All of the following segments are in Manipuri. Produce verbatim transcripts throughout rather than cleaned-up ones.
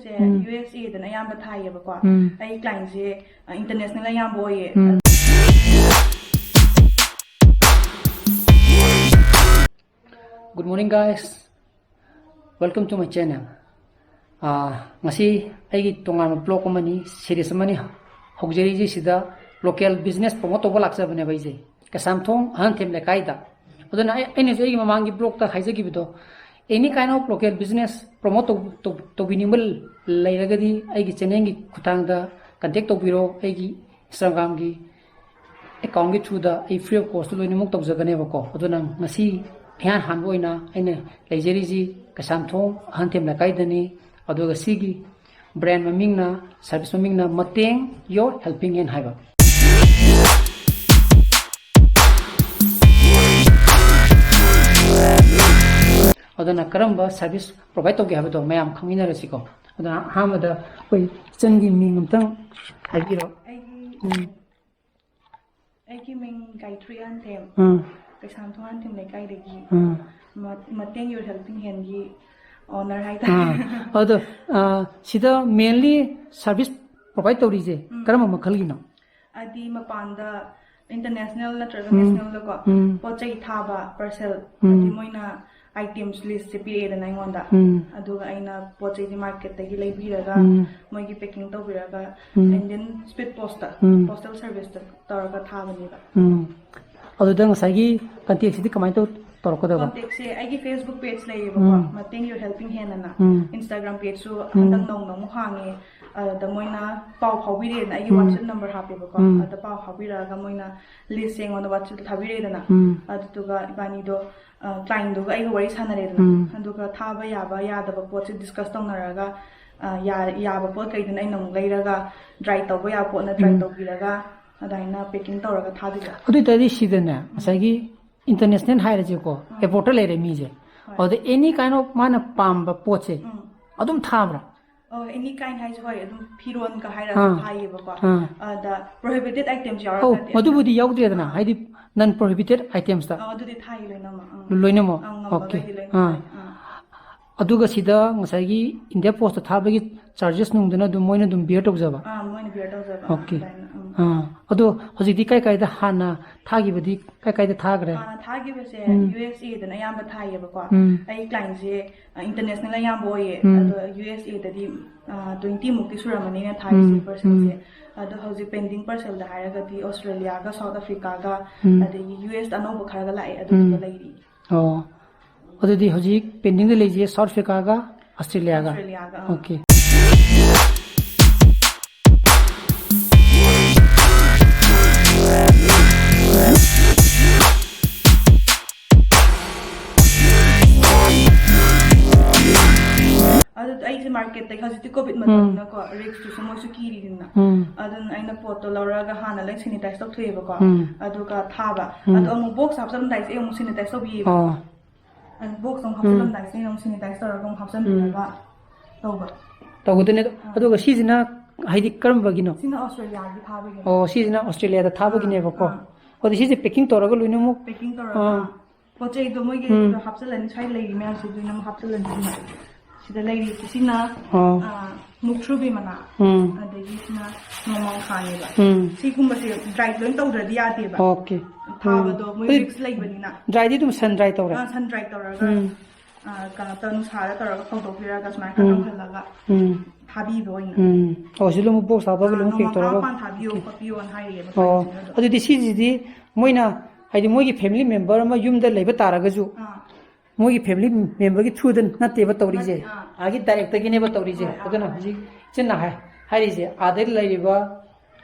ꯁꯦ ꯎꯝ. ꯌꯨ ꯑꯦꯁ ꯑꯦꯗꯅ ꯑꯌꯥꯝꯕ ꯊꯥꯏꯌꯦꯕꯀꯣ꯫ ꯎꯝ. ꯑꯩ ꯀ꯭ꯂꯥꯏꯟꯁꯦ ꯏꯟꯇꯔꯅꯦꯁꯅꯦꯜ ꯑꯌꯥꯝꯕ ꯑꯣꯏꯌꯦ꯫ ꯎꯝ. Good morning, guys. Welcome to my channel. ꯑꯥ, ꯉꯁꯤ ꯑꯩꯒꯤ ꯇꯣꯉꯥꯟꯕ ꯕ꯭ꯂꯣꯛ ꯑꯃꯅꯤ, ꯁꯤꯔꯤꯁ ꯑꯃꯅꯤ ꯍꯧꯖꯔꯤꯁꯤ꯫ ꯁꯤꯗ ꯂꯣꯀꯦꯜ ꯕꯤꯖꯤꯅꯦꯁ ꯄ꯭ꯔꯣꯃꯣꯠ ꯇꯧꯕ ꯂꯥꯛꯆꯕꯅꯦꯕ ꯑꯩꯁꯦ, ꯀꯩꯁꯥꯝꯊꯣꯡ ꯑꯍꯟꯊꯦꯝ ꯂꯩꯀꯥꯏꯗ꯫ ꯑꯗꯨꯅ ꯑꯩ, ꯑꯩꯅꯁꯨ ꯑꯩꯒꯤ ꯃꯃꯥꯡꯒꯤ ꯕ꯭ꯂꯣꯛꯇ ꯍꯥꯏꯖꯈꯤꯕꯗꯣ, any kind of local business promote ꯇꯧ-, ꯇꯧ-, ꯇꯧꯕꯤꯅꯤꯡꯕ ꯂꯩꯔꯒꯗꯤ ꯑꯩꯒꯤ ꯆꯦꯅꯦꯜꯒꯤ ꯈꯨꯠꯊꯥꯡꯗ ꯀꯟꯇꯦꯛ ꯇꯧꯕꯤꯔꯣ꯫ ꯑꯩꯒꯤ ꯏꯟꯁꯇꯥꯒ꯭ꯔꯥꯝꯒꯤ ꯑꯦꯀꯥꯎꯟꯒꯤ ꯊ꯭ꯔꯨꯗ ꯑꯩ ꯐ꯭ꯔꯤ ꯑꯣꯐ ꯀꯣꯁꯇ ꯂꯣꯏꯅꯃꯛ ꯇꯧꯖꯒꯅꯦꯕꯀꯣ꯫ ꯑꯗꯨꯅ ꯉꯁꯤ ꯏꯍꯥꯟ ꯍꯥꯟꯕ ꯑꯣꯏꯅ ꯑꯩꯅ ꯂꯩꯖꯔꯤꯁꯤ ꯀꯩꯁꯥꯝꯊꯣꯡ ꯑꯍꯟꯊꯦꯝ ꯂꯩꯀꯥꯏꯗꯅꯤ꯫ ꯑꯗꯨꯒ ꯁꯤꯒꯤ ꯕ꯭ꯔꯥꯟ ꯃꯃꯤꯡꯅ, ꯁꯥꯔꯚꯤꯁ ꯃꯃꯤꯡꯅ ꯃꯇꯦꯡ Your Helping Hand ꯍꯥꯏꯕ꯫ ꯑꯗꯨꯅ ꯀꯔꯝꯕ ꯁꯥꯔꯚꯤꯁ ꯄ꯭ꯔꯣꯚꯥꯏꯗ ꯇꯧꯒꯦ ꯍꯥꯏꯕꯗꯣ ꯃꯌꯥꯝ ꯈꯪꯃꯤꯟꯅꯔꯁꯤꯀꯣ꯫ ꯑꯗꯨꯅ ꯑꯍꯥꯟꯕꯗ ꯑꯩꯈꯣꯏ ꯏꯆꯟꯒꯤ ꯃꯤꯡ ꯑꯝꯇꯪ ꯍꯥꯏꯕꯤꯔꯣ꯫ ꯑꯩꯒꯤ ꯎꯝ꯫ ꯑꯩꯒꯤ ꯃꯤꯡ ꯒꯥꯌꯇ꯭ꯔꯤ ꯑꯍꯟꯊꯦꯝ꯫ ꯎꯝ꯫ ꯀꯩꯁꯥꯝꯊꯣꯡ ꯑꯍꯟꯊꯦꯝ ꯂꯩꯀꯥꯏꯗꯒꯤ ꯎꯝ꯫ ꯃ-, ꯃꯇꯦꯡ Your Helping Handꯒꯤ ꯑꯣꯅꯔ ꯍꯥꯏꯇꯥꯔꯦ꯫ ꯑꯥ, ꯑꯗꯣ, ꯑꯥ, ꯁꯤꯗ ꯃꯦꯟꯂꯤ ꯁꯥꯔꯚꯤꯁ ꯄ꯭ꯔꯣꯚꯥꯏꯗ ꯇꯧꯔꯤꯁꯦ ꯎꯝ꯫ ꯀꯔꯝꯕ ꯃꯈꯜꯒꯤꯅꯣ? ꯍꯥꯏꯗꯤ ꯃꯄꯥꯟꯗ ꯏꯟꯇꯔꯅꯦꯁꯅꯦꯜ ꯅꯠꯇ꯭ꯔꯒ ꯎꯝ꯫ ꯅꯦꯁꯅꯦꯜꯗꯀꯣ ꯎꯝ꯫ ꯄꯣꯠ ꯆꯩ ꯊꯥꯕ ꯄꯥꯔꯁꯦꯜ, ꯎꯝ꯫ ꯍꯥꯏꯗꯤ ꯃꯣꯏꯅ ꯑꯥꯏꯇꯦꯝꯁ ꯂꯤꯁꯁꯦ ꯄꯤꯔꯛꯑꯦꯗꯅ ꯑꯩꯉꯣꯟꯗ꯫ ꯎꯝ꯫ ꯑꯗꯨꯒ ꯑꯩꯅ ꯄꯣꯠ ꯆꯩꯁꯦ ꯃꯥꯔꯀꯦꯠꯇꯒꯤ ꯂꯩꯕꯤꯔꯒ ꯎꯝ꯫ ꯃꯣꯏꯒꯤ ꯄꯦꯀꯤꯡ ꯇꯧꯕꯤꯔꯒ ꯎꯝ꯫ ꯏꯟꯗꯤꯌꯟ ꯁ꯭ꯄꯤꯠ ꯄꯣꯁꯇ, ꯎꯝ꯫ ꯄꯣꯁꯇꯦꯜ ꯁꯔꯚꯤꯁꯇ ꯇꯧꯔꯒ ꯊꯥꯕꯅꯦꯕ꯫ ꯎꯝ꯫ ꯑꯗꯨꯗ ꯉꯁꯥꯏꯒꯤ ꯀꯟꯇꯦꯛꯁꯤꯗꯤ ꯀꯃꯥꯏꯅ ꯇꯧ-, ꯇꯧꯔꯛꯀꯗꯕ? ꯀꯟꯇꯦꯛꯁꯦ ꯑꯩꯒꯤ Facebook ꯄꯦꯖ ꯂꯩꯌꯦꯕꯀꯣ, ꯎꯝ꯫ ꯃꯇꯦꯡ Your Helping Hand ꯑꯅ꯫ ꯎꯝ꯫ ꯏꯟꯁꯇꯥꯒ꯭ꯔꯥꯝ ꯄꯦꯖꯁꯨ ꯎꯝ꯫ ꯍꯟꯗꯛ ꯅꯧꯅ ꯑꯃꯨꯛ ꯍꯥꯡꯉꯦ꯫ ꯑꯗꯨꯗ ꯃꯣꯏꯅ ꯄꯥꯎ ꯐꯥꯎꯕꯤꯔꯛꯑꯦꯅ, ꯑꯩꯒꯤ ꯎꯝ꯫ WhatsApp number ꯍꯥꯞꯄꯦꯕꯀꯣ꯫ ꯎꯝ꯫ ꯑꯗ ꯄꯥꯎ ꯐꯥꯎꯕꯤꯔꯛꯑꯒ ꯃꯣꯏꯅ ꯂꯤꯁꯁꯦ ꯑꯩꯉꯣꯟꯗ ꯋꯥꯆꯦꯞꯇ ꯊꯥꯕꯤꯔꯛꯑꯦꯗꯅ꯫ ꯎꯝ꯫ ꯑꯗꯨꯗꯨꯒ ꯏꯕꯥꯅꯤꯗꯣ, ꯑ, ꯀ꯭ꯂꯥꯏꯟꯗꯨꯒ ꯑꯩꯒ ꯋꯥꯔꯤ ꯁꯥꯟꯅꯔꯦꯗꯅ꯫ ꯎꯝ꯫ ꯑꯗꯨꯒ ꯊꯥꯕ ꯌꯥꯕ ꯌꯥꯗꯕ ꯄꯣꯠꯁꯦ ꯗꯤꯁꯀꯁ ꯇꯧꯅꯔꯒ, ꯑ, ꯌꯥ-, ꯌꯥꯕ ꯄꯣꯠ ꯀꯩꯗꯨꯅ ꯑꯩꯅ ꯑꯃꯨꯛ ꯂꯩꯔꯒ, ꯗ꯭ꯔꯥꯏ ꯇꯧꯕ ꯌꯥꯕ ꯄꯣꯠꯅ ꯗ꯭ꯔꯥꯏ ꯎꯝ꯫ ꯇꯧꯕꯤꯔꯒ, ꯑꯗꯨꯃꯥꯏꯅ ꯄꯦꯀꯤꯡ ꯇꯧꯔꯒ ꯊꯥꯗꯣꯏꯕ꯫ ꯑꯗꯨ ꯑꯣꯏ ꯇꯥꯔꯗꯤ ꯁꯤꯗꯅꯦ, ꯎꯝ꯫ ꯉꯁꯥꯏꯒꯤ ꯏꯟꯇꯔꯅꯦꯁꯅꯦꯜ ꯍꯥꯏꯔꯁꯦꯀꯣ, ꯎꯝ꯫ ꯑꯦꯌꯔꯄꯣꯔꯠꯇ ꯂꯩꯔꯦ ꯃꯤꯁꯦ꯫ ꯍꯣꯏ꯫ ꯑꯗꯨꯗ any kind of ꯃꯥꯅ ꯄꯥꯝꯕ ꯄꯣꯠꯁꯦ ꯎꯝ꯫ ꯑꯗꯨꯝ ꯊꯥꯕ꯭ꯔꯥ? ꯑꯣ, any kind ꯍꯥꯏꯁꯦ ꯍꯣꯏ, ꯑꯗꯨꯝ ꯐꯤꯔꯣꯟꯒ ꯍꯥꯏꯔꯁꯨ ꯑꯥ꯫ ꯊꯥꯏꯌꯦꯕꯀꯣ꯫ ꯑꯥ꯫ ꯑꯗ prohibited items ꯑꯧ, ꯌꯥꯎꯔꯛꯇ꯭ꯔꯗꯤ ꯑꯩꯅ ꯃꯗꯨꯕꯨꯗꯤ ꯌꯥꯎꯗ꯭ꯔꯦꯗꯅ, ꯑꯥ꯫ ꯍꯥꯏꯗꯤ non prohibited items ꯇ꯫ ꯑꯧ, ꯑꯗꯨꯗꯤ ꯊꯥꯏ ꯂꯣꯏꯅꯃꯛ꯫ ꯑꯥ꯫ ꯂꯣꯏꯅꯃꯛ? ꯑꯥ, ꯉꯝꯃꯒꯗꯤ OK꯫ ꯂꯣꯏꯅ ꯑꯥ꯫ ꯊꯥꯏ꯫ ꯑꯥ꯫ ꯑꯗꯨꯒ ꯁꯤꯗ ꯉꯁꯥꯏꯒꯤ ꯏꯟꯗꯤꯌꯥ ꯄꯣꯁꯇ ꯊꯥꯕꯒꯤ ꯆꯥꯔꯖꯦꯁ ꯅꯨꯡꯗꯨꯅ ꯑꯗꯨꯝ ꯃꯣꯏꯅ ꯑꯗꯨꯝ ꯕꯤꯌꯔ ꯇꯧꯖꯕ? ꯑꯥ, ꯃꯣꯏꯅ ꯕꯤꯌꯔ ꯇꯧꯖꯕ꯫ Okay. ꯑꯗꯨꯃꯥꯏꯅ, ꯎꯝ꯫ ꯑꯥ, ꯑꯗꯣ ꯍꯧꯖꯤꯛꯇꯤ ꯀꯥꯏ ꯀꯥꯏꯗ ꯍꯥꯟꯅ ꯊꯥꯈꯤꯕꯗꯤ ꯀꯥꯏ ꯀꯥꯏꯗ ꯊꯥꯈ꯭ꯔꯦ? ꯍꯥꯟꯅ ꯊꯥꯈꯤꯕꯁꯦ ꯎꯝ꯫ ꯌꯨ ꯑꯦꯁ ꯑꯦꯗꯅ ꯑꯌꯥꯝꯕ ꯊꯥꯏꯌꯦꯕꯀꯣ꯫ ꯎꯝ꯫ ꯑꯩ ꯀ꯭ꯂꯥꯏꯟꯁꯦ ꯏꯟꯇꯔꯅꯦꯁꯅꯦꯜ ꯑꯌꯥꯝꯕ ꯑꯣꯏꯌꯦ꯫ ꯎꯝ꯫ ꯑꯗꯣ ꯌꯨ ꯑꯦꯁ ꯑꯦꯗꯗꯤ ꯇ꯭ꯋꯦꯟꯇꯤ ꯃꯨꯛꯇꯤ ꯁꯨꯔꯝꯃꯅꯤꯅ ꯊꯥꯔꯤꯁꯦ ꯎꯝ, ꯄꯥꯔꯁꯦꯜꯁꯦ꯫ ꯎꯝ꯫ ꯑꯗꯣ ꯍꯧꯖꯤꯛ ꯄꯦꯟꯗꯤꯡ ꯄꯥꯔꯁꯦꯜꯗ ꯍꯥꯏꯔꯒꯗꯤ ꯑꯣꯁꯇ꯭ꯔꯦꯂꯤꯌꯥꯒ ꯁꯥꯎꯠ ꯑꯐ꯭ꯔꯤꯀꯥꯒ, ꯎꯝ꯫ ꯑꯗꯒꯤ ꯌꯨ ꯑꯦꯁꯇ ꯑꯅꯧꯕ ꯈꯔꯒ ꯂꯥꯛꯑꯦ, ꯑꯗꯨꯒꯨꯝꯕ ꯎꯝ꯫ ꯂꯩꯔꯤ꯫ ꯑꯣ, ꯑꯗꯨꯗꯤ ꯍꯧꯖꯤꯛ ꯄꯦꯟꯗꯤꯡꯗ ꯂꯩꯁꯦ ꯁꯥꯎꯠ ꯑꯐ꯭ꯔꯤꯀꯥꯒ ꯑꯁꯇ꯭ꯔꯦꯂꯤꯌꯥꯒ? ꯑꯁꯇ꯭ꯔꯦꯂꯤꯌꯥꯒ, ꯑꯥ꯫ Okay. ꯑꯗꯨ ꯑꯩꯁꯦ ꯃꯥꯔꯀꯦꯠꯇꯒꯤ, ꯍꯧꯖꯤꯛꯇꯤ ꯀꯣꯚꯤꯗ ꯃꯇꯝꯅꯤꯅꯀꯣ, ꯔꯤꯛꯁꯇꯨꯁꯨ ꯃꯣꯏꯁꯨ ꯀꯤꯔꯤꯗꯅ꯫ ꯎꯝ꯫ ꯑꯗꯨꯅ ꯑꯩꯅ ꯄꯣꯠꯇꯣ ꯂꯧꯔꯒ ꯍꯥꯟꯅ ꯂꯣꯏ ꯁꯦꯅꯤꯇꯥꯏꯁ ꯇꯧꯊꯣꯛꯑꯦꯕꯀꯣ꯫ ꯎꯝ꯫ ꯑꯗꯨꯒ ꯊꯥꯕ꯫ ꯎꯝ꯫ ꯑꯗꯣ ꯑꯃꯨꯛ ꯕꯣꯛꯁ ꯍꯥꯞꯆꯜꯂꯝꯗꯥꯏꯁꯦ ꯑꯩ ꯑꯃꯨꯛ ꯁꯦꯅꯤꯇꯥꯏꯁ ꯇꯧꯕꯤꯌꯦꯕ꯫ ꯑꯣ꯫ ꯑꯗꯨ ꯕꯣꯛꯁ ꯑꯃꯨꯛ ꯍꯥꯞꯆꯜꯂꯝꯗꯥꯏꯁꯦ ꯑꯩꯅ ꯑꯃꯨꯛ ꯁꯦꯅꯤꯇꯥꯏꯁ ꯇꯧꯔꯒ ꯑꯃꯨꯛ ꯍꯥꯞꯆꯟꯕꯤꯔꯒ ꯇꯧꯕ꯫ ꯇꯧꯒꯗꯣꯏꯅꯦ꯫ ꯑꯗꯣ-, ꯑꯗꯨꯒ ꯁꯤꯁꯤꯅ ꯍꯥꯏꯗꯤ ꯀꯔꯝꯕꯒꯤꯅꯣ? ꯁꯤꯅ ꯑꯣꯁꯇ꯭ꯔꯦꯂꯤꯌꯥꯒꯤ ꯊꯥꯕꯒꯤꯅꯦ꯫ ꯑꯣ, ꯁꯤꯁꯤꯅ ꯑꯣꯁꯇ꯭ꯔꯦꯂꯤꯌꯥꯗ ꯊꯥꯕꯒꯤꯅꯦꯕꯀꯣ꯫ ꯑꯥ, ꯑꯥ꯫ ꯑꯗꯨꯗꯤ ꯁꯤꯁꯦ packing ꯇꯧꯔꯒ ꯂꯣꯏꯅꯃꯛ? Packing ꯇꯧꯔꯒ, ꯑꯥ꯫ ꯑꯥ꯫ ꯄꯣꯠ ꯆꯩꯗꯣ ꯃꯣꯏꯒꯤ ꯎꯝ꯫ ꯍꯥꯞꯆꯜꯂꯅꯤ, ꯁ꯭ꯋꯥꯏ ꯂꯩꯔꯤ ꯃꯌꯥꯝꯁꯤꯗꯤ ꯑꯗꯨꯝ ꯍꯥꯞꯆꯜꯂꯅꯤ꯫ ꯁꯤꯗ ꯂꯩꯔꯤꯁꯦ ꯁꯤꯅ, ꯑꯣ꯫ ꯑꯥ, ꯃꯨꯛꯊ꯭ꯔꯨꯕꯤ ꯃꯅꯥ, ꯎꯝ꯫ ꯑꯗꯒꯤ ꯁꯤꯅ ꯅꯣꯡꯃꯪꯈꯥꯅꯦꯕ꯫ ꯎꯝ꯫ ꯁꯤꯒꯨꯝꯕꯁꯦ dry ꯂꯣꯏ ꯇꯧꯗ꯭ꯔꯗꯤ ꯌꯥꯗꯦꯕ꯫ Okay꯫ ꯊꯥꯕꯗꯣ ꯎꯝ꯫ ꯃꯣꯏ ꯑꯗꯨ risk ꯂꯩꯕꯅꯤꯅ꯫ Dryꯗꯤ ꯑꯗꯨꯝ sun dry ꯇꯧꯔꯦ? ꯑꯥ, sun dry ꯇꯧꯔꯒ, ꯎꯝ꯫ ꯑꯥ, ꯀꯩꯅꯣ ꯇꯧꯔ, ꯅꯨꯡꯁꯥꯗ ꯇꯧꯔꯒ ꯐꯧꯗꯣꯛꯄꯤꯔꯒ ꯁꯨꯃꯥꯏꯅ ꯈꯔ ꯎꯝ꯫ ꯀꯪꯍꯜꯂꯒ ꯎꯝ꯫ ꯊꯥꯕꯤꯕ ꯑꯣꯏꯅ꯫ ꯎꯝ꯫ ꯑꯣ, ꯁꯤ ꯑꯗꯨꯝ box ꯍꯥꯞꯄꯒ ꯑꯥ, ꯑꯗꯨꯝ pack ꯅꯣꯡꯃꯪꯈꯥ ꯇꯧꯔꯒ? ꯃꯄꯥꯟ ꯊꯥꯕꯤꯌꯣ Okay꯫ ꯈꯣꯠꯄꯤꯌꯣꯅ ꯍꯥꯏꯔꯤꯑꯕ ꯑꯣ, clientꯁꯤꯡꯅ ꯑꯗꯨꯝ꯫ ꯑꯗꯨꯗꯤ ꯁꯤꯁꯤꯗꯤ ꯃꯣꯏꯅ, ꯍꯥꯏꯗꯤ ꯃꯣꯏꯒꯤ family member ꯑꯃ ꯌꯨꯝꯗ ꯂꯩꯕ ꯇꯥꯔꯒꯁꯨ, ꯑꯥ꯫ ꯃꯣꯏꯒꯤ family memberꯒꯤ through ꯗ ꯅꯠꯇꯦꯕ ꯇꯧꯔꯤꯁꯦ, ꯅꯠꯇꯦ, ꯑꯥ꯫ ꯑꯥꯒꯤ directꯇꯒꯤꯅꯦꯕ ꯇꯧꯔꯤꯁꯦ꯫ ꯍꯣꯏ, ꯑꯥ, ꯑꯗꯨꯅ ꯑꯥ꯫ ꯍꯧꯖꯤꯛ ꯏꯆꯤꯟꯅ ꯍꯥꯏ-, ꯍꯥꯏꯔꯤꯁꯦ, ꯑꯥꯗ ꯂꯩꯔꯤꯕ,